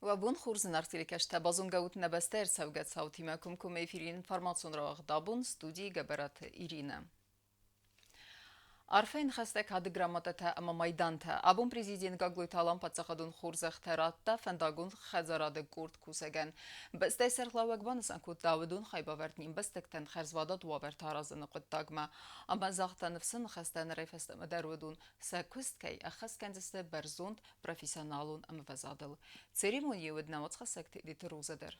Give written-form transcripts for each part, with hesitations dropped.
Уӕ бон хорз, зынаргъ телекӕсджытӕ, базонгӕ ут нӕ бӕстӕйы ӕрцӕугӕ цаутимӕ комкоммӕ эфиры информацион рауагъд абон студийы Гӕбӕраты Иринӕ. Арфӕйы ныхӕстӕ кады грамотатӕ ӕмӕ майдантӕ. Абон президент Гаглойты Алан паддзахадон хорзӕхтӕ радта фӕндагон хӕдзарады къорд кусӕгӕн. Бӕстӕйы сӕргълӕууӕг банысан кодта, уыдон хайбавӕрд не мбӕстӕгтӕн хӕрзвадат уавӕртӕ аразыны хъуыддагмӕ. Ӕмӕ загъта ныфсы ныхӕстӕ нырӕй фӕстӕмӕ дӕр уыдон сӕ куыст кӕй ӕххӕст кӕндзысты бӕрзонд профессионалон ӕмвӕзадыл. Церемонийы уыд нӕ уацхӕссӕг Тедеты Роза дӕр.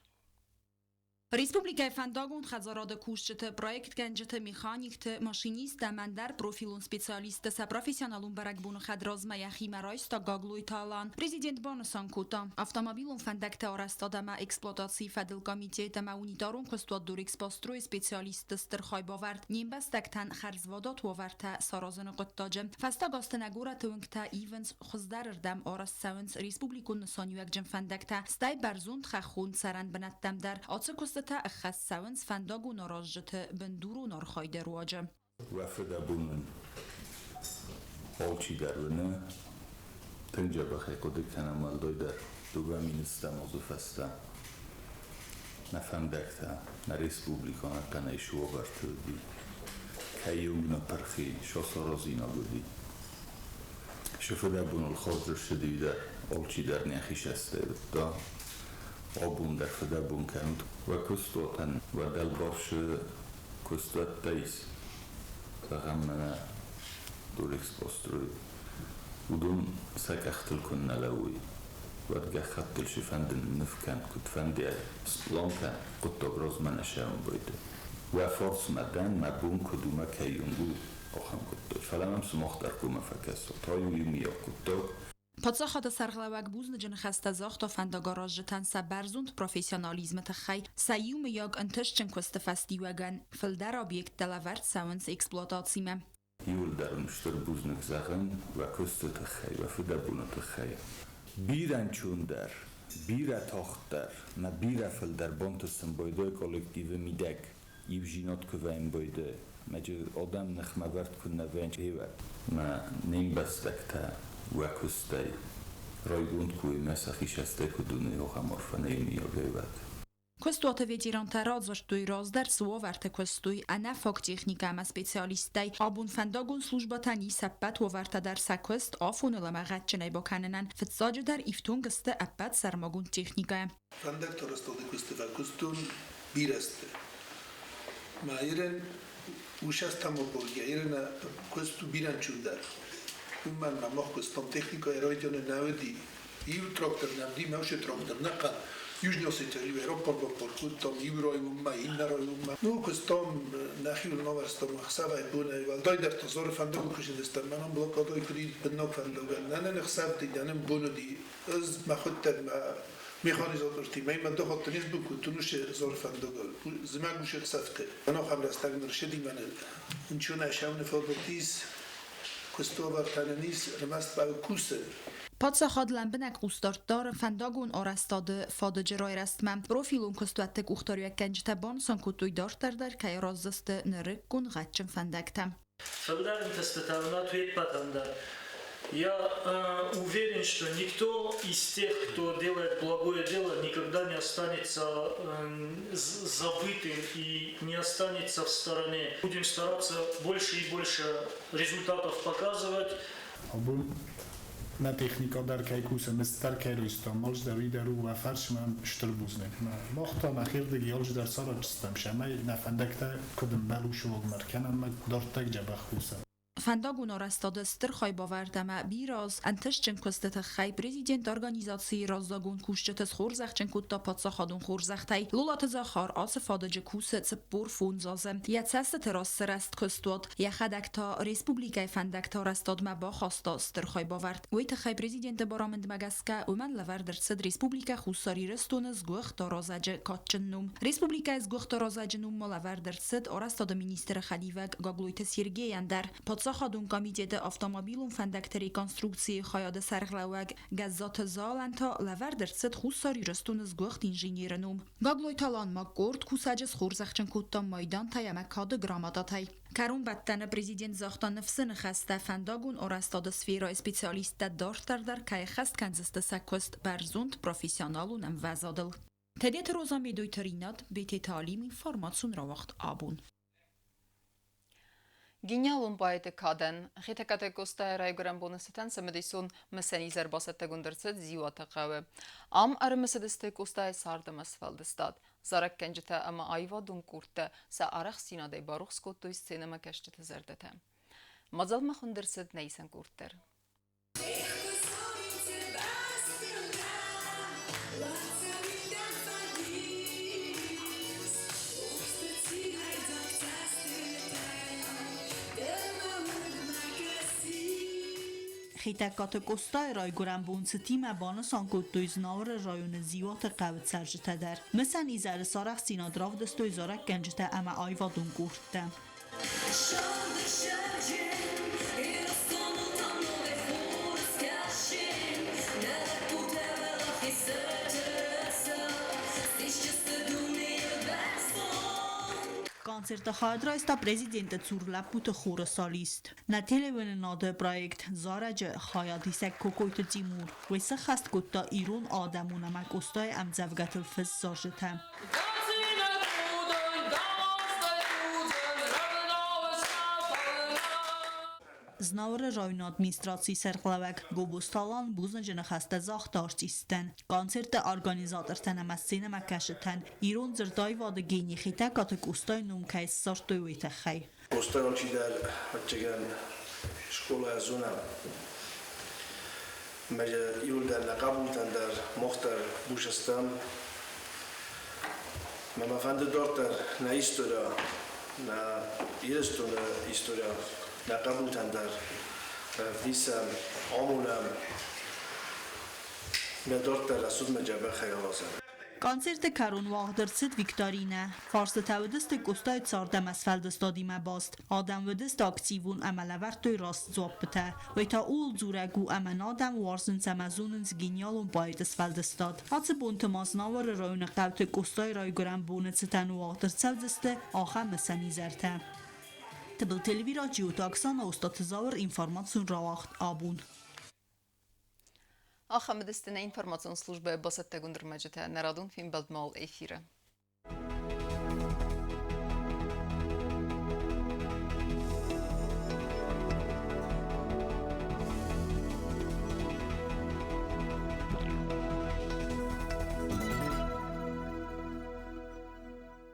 Республикӕйы фӕндагон хӕдзарады кусджыты, проектгӕнджыты, механикты, машинисттӕ ӕмӕ ӕндӕр профилон специалистты сӕ профессионалон бӕрӕгбоны хӕдразмӕ йӕхимӕ райста Гаглойты Алан. Президент банысан кодта, автомобилон фӕндӕгты арӕзтад ӕмӕ эксплуатацийы фӕдыл комитет ӕмӕ унитарон куыстуат Дорэкспострой-ы специалистты стыр хайбавӕрд не мбӕстӕгтӕн хӕрзвадат уавӕртӕ саразыны хъуыддаджы. Фӕстаг азты нӕ горӕты уынгтӕ ивынц хуыздӕрырдӕм арӕзт цӕуынц республикон нысаниуӕгджын фӕндӕгтӕ, стӕй бӕрзонд хӕххон цӕрӕн бынӕттӕм дӕр. Ацы куыстытӕ ӕххӕст цӕуынц фӕндагон аразджыты бындурон архайды руаджы. Уӕ фыдӕбон уын алчидӕр уыны, тынг дзӕбӕхӕй хъуыды кӕнӕм уӕлдайдӕр дыууӕ минутстӕм азы фӕстӕ. Нӕ фӕндӕгтӕ нӕ республикон ӕнӕхъӕнӕй суавӕрты уыди. Кӕйонг нӕ пырхи, сосорозинаг уыди. Сӕ фыдӕбоныл хорз ссыди дӕр, алчидӕр нӕхи сӕстӕй уыдта. Абон дӕр фыдӕбон кӕнут уӕ куыстуатӕн, уӕ дӕлбарсы куыстуӕттӕ ис, зӕгъӕм, мӕнӕ Дорэкспострой. Уыдон сӕ къӕхтыл куыннӕ лӕууой, уӕд гӕххӕттыл цыфӕнды ныв кӕн, куыдфӕндыйӕ сплан кӕн, хъуыддаг размӕ нӕ сӕмбойды. Уӕ фарсмӕ дӕн, мӕ бон куыд у, мӕ кӕйонг у, ахӕм хъуыддаг. Фӕлӕ мӕм сымах дӕр хъуамӕ фӕкӕсат. Ай у иумиаг хъуыддаг. Паддзахады сӕргълӕууӕг бузныджы ныхӕстӕ загъта фӕндагаразджытӕн сӕ бӕрзонд профессионализмы тыххӕй, сӕ иумӕйаг ӕнтыстджын куысты фӕстиуӕгӕн фылдӕр объекттӕ лӕвӕрд цӕуынц эксплуатацимӕ. Иуылдӕр уын стыр бузныг зӕгъын уӕ куысты тыххӕй, уӕ фыдӕбоны тыххӕй. Бирӕ ӕнцондӕр, бирӕ тагъддӕр мӕ бирӕ фылдӕр бонты сын байдайы коллективы мидӕг иузинад куы вӕййы, мӕджы адӕм ныхмӕвӕрд куы нӕ вӕййынц, гъеуӕд. Мӕ не мбӕстӕгтӕ уӕ куыстӕй райгонд куы уой мӕ сӕхи сӕстӕй куыд уыной, ахӕм арфӕ нӕ иумиагӕй уӕд. Куыстуаты ветерантӕ радзырдтой, раздӕр цы уавӕрты куыстой, ӕнӕфаг техникӕ ӕмӕ специалисттӕй абон фӕндагон службӕтӕн ис ӕппӕт уавӕртӕ дӕр сӕ куыст афоныл ӕмӕ гъӕдджынӕй бакӕнынӕн. Фыццаджыдӕр ифтонг сты ӕппӕт сӕрмагонд техникӕйӕ. Фӕндӕгты арӕзтады куысты фӕкуыстон бирӕ сты. Мӕ ирӕн усӕстӕмопология, ирӕн куыст у бирӕ ӕнцондӕр. Уымӕн ӕмӕ мах куыстам техникӕйы райдианы нӕ уыди. Иу трактор нӕм уыди, мӕусы трактор нӕ хъӕн. Южный Осетия Европа баппар кодтам иу районмӕ, иннӕ районмӕ. Ну, куыстам нӕхиуыл навӕрстам ӕхсӕвӕй бонӕй, уӕлдайдӕр та Зары фӕндагыл куы зындыстӕм, мӕнӕн блокадӕй куыд быннаг фӕндагӕн. Нӕ нын ӕхсӕв уыди, нӕ нын бон уыди. Ӕз мӕхуыдтӕг мӕ механизатортимӕ мӕ дохӕттӕ не сбук кодтон уыцы Зары фӕндагыл. Зымӕг уыцы ӕхсӕвты. Ӕнахъӕн рӕстӕг ныр ссыди мӕнӕ нчонӕй сӕуыны фадат ис, куыстуавӕртӕ нын ис, ӕрмӕст бал кусы. Паддзахад лӕмбынӕг хъусдард дары фӕндагон арӕзтады фадыджы райрӕзтмӕ. Профилон куыстуӕтты къухдариуӕггӕнджытӕ банысан кодтой, дарддӕр дӕр кӕй араздзысты нырыккон гъӕдджын фӕндӕгтӕ. Фӕлдарын тестытӕ бынат уе ппӕтӕн дӕр. Я уверен, что никто из тех, кто делает благое дело, никогда не останется забытым и не останется в стороне. Будем стараться больше и больше результатов показывать. Абон нӕ техникӕ дӕр кӕй кусӕм, ӕз дӕр кӕй райстам, алчидӕр уый дӕр у уӕ фарсмӕ стыр бузныг. Мах та нӕхирдыги алчидӕр саразджыстӕм, цӕмӕй нӕ фӕндӕгтӕ куыд ӕмбӕлы, уыцы уагмӕ ӕркӕнӕм ӕмӕ дарддӕр дзӕбӕх кусӕм. Фӕндагон арӕзтады стыр хайбавӕрд ӕмӕ бирӕ аз ӕнтыстджын куысты тыххӕй президент организацийы раззагон кусджыты схорзӕхджын кодта паддзахадон хорзӕхтӕй. Лолаты Захар ацы фадыджы кусы 45 азы. Йӕ цӕстыты раз сырӕзт куыстуат, йӕхӕдӕг та республикӕйы фӕндӕгты арӕзтадмӕ бахаста стыр хайбавӕрд. Уый тыххӕй президенты барамындмӕ гӕсгӕ уымӕн лӕвӕрд ӕрцыд Республикӕ Хуссар Ирыстоны сгуыхт аразӕджы кадджын ном. Республикӕйы сгуыхт аразӕджы ном ма лӕвӕрд ӕрцыд арӕзтады министры хӕдивӕг Гаглойты Сергейӕн дӕр. Паддзахады Паддзахадон комитеты автомобилон фӕндӕгты реконструкцийы хайады сӕргълӕууӕг Гӕззаты Залӕн та лӕвӕрд ӕрцыд Хуссар Ирыстоны сгуыхт инженеры ном. Гаглойты Алан ма къорд кусӕджы схорзӕхджын кодта майдантӕй ӕмӕ кады грамотатӕй. Кӕронбӕттӕны президент загъта ныфсы ныхӕстӕ, фӕндагон арӕзтады сферӕйы специалисттӕ дарддӕр дӕр кӕй ӕххӕст кӕндзысты сӕ куыст бӕрзонд профессионалон ӕмвӕзадыл. Тедеты Роза, Медойты Ринат, Бететы Алим, информацион рауагъд «Абон». Гениалон поэты кадӕн Хетӕгкаты Къостайы райгуырӕн боны цытӕн цымыдисон мысӕн изӕр бацӕттӕгонд ӕрцыд Дзиуаты хъӕуы. Ам ӕрымысыдысты Къостайы цард ӕмӕ сфӕлдыстад. Зарӕггӕнджытӕ ӕмӕ аивадон къордтӕ сӕ арӕхстдзинадӕй барухс кодтой сценӕмӕкӕсджыты зӕрдӕтӕ. Мадзалмӕ хуынд ӕрцыд нӕ исӕн къорд дӕр. Хетӕгкаты Къостайы райгуырӕн бон цытимӕ банысан кодтой Знауыры районы Дзиуаты хъӕуы цӕрджытӕ дӕр. Мысӕн изӕры сарӕхстдзинад равдыстой зарӕггӕнджытӕ ӕмӕ аивадон къордтӕ. Концерты хайад райста президенты цур лӕппуты хоры солист. Нӕ телеуынынады проект «Зарӕджы» хайадисӕг Кокойты Тимур. Уый сӕххӕст кодта ирон адӕмон ӕмӕ Къостайы ӕмдзӕвгӕтыл фыст зарджытӕ. Знауыры районы администрацийы сӕргълӕууӕг Гобозты Алан бузныджы ныхӕстӕ загъта артисттӕн, концерты организатортӕн ӕмӕ сценӕмӕкӕсджытӕн ирон дзырдаивады гени Хетӕгкаты Къостайы ном кӕй ссардтой, уый тыххӕй. Къоста алчидӕр ӕвӕццӕгӕн скъолайӕ зонӕм. Мӕ иуылдӕр нӕ хъӕбултӕн дӕр, мах дӕр буз стӕм. Мӕ мӕ фӕнды дарддӕр нӕ история, нӕ Ирыстоны история нӕ хъӕбултӕн дӕр ӕвдисӕм, амонӕм. Нӕ дарддӕр рӕсугъдмӕ дзӕбӕхӕй аразӕм. Концерты кӕрон уагъд ӕрцыд викторинӕ. Фарстытӕ уыдысты Къостайы цард ӕмӕ сфӕлдыстадимӕ баст. Адӕм уыдысты активон ӕмӕ лӕвӕрдтой раст дзуаппытӕ. Уый та ууыл дзурӕг у, ӕмӕ нӕ адӕм уарзынц ӕмӕ зонынц гениалон поэты сфӕлдыстад. Ацы бонты ма Знауыры районы хъӕуты Къостайы райгуырӕн боны цытӕн уагъд ӕрцӕудзысты ахӕм мысӕн изӕртӕ. Тыбылты Эльвира, Джиоты Оксана, Остъаты Зауыр, информацион рауагъд «Абон». Ахӕм уыдысты нӕ информацион службӕйы бацӕттӕгонд ӕрмӕджытӕ нӕ радон фембӕлдмӕ эфиры.